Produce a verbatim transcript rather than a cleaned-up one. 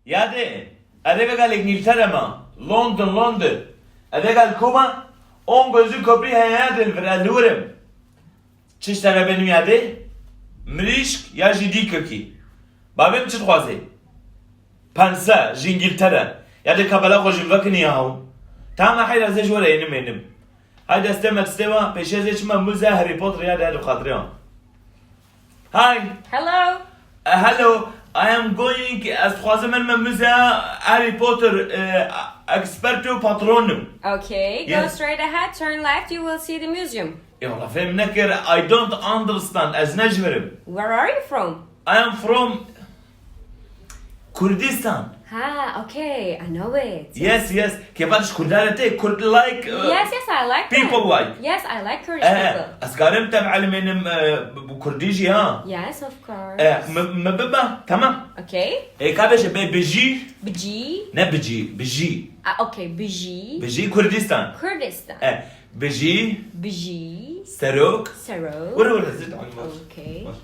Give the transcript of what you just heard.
Yadê, ez ê vêga li Îngiltere me. London, London. Ez ê vêga li ku me? On gözlü köprü heye yadê li vir, ez li wir im. Çi ji te re bênim yadê? Mirîşk ya jî dîkekî. Bavê min çi dixwazê? Pense, ji Îngiltere. Yadê kabela xwe jî vekiniye haw. Tamam, heyra ez ê ji we re yênim, yênim. Hay destê me, destê me, pêşê ez ê çime muze Harry Potter yadê, hadi xatirê me. Hi. Hello. Uh, hello. I am going, ez dixwazim me muze Harry Potter, uh, experto patronim. Okay, go Yes. straight ahead, turn left, you will see the museum. Ya Allah, fêm nekir, I don't understand, ez nejbirim. Where are you from? I am from Kurdistan. Ha, okay, I know it. Yes, yes. Kêfa ji Kurdan re tê, Kurd like, uh, Yes, yes, I like people it. like. Yes, I like Kurdish Eh, people. ez karim te bielmênim, eh, bi, bi Kurdî jî ha. Yes, of course. Eh, mi, mi bibe, tamam. Okay. Ê, ka bêje bê bijî. Bijî. Ne bijî, bijî. Ah, okay, bijî. Bijî Kurdistan. Kurdistan. Eh, bijî. Bijî. Serok. Serok. Were, were, zid almaz. Okay. Baş.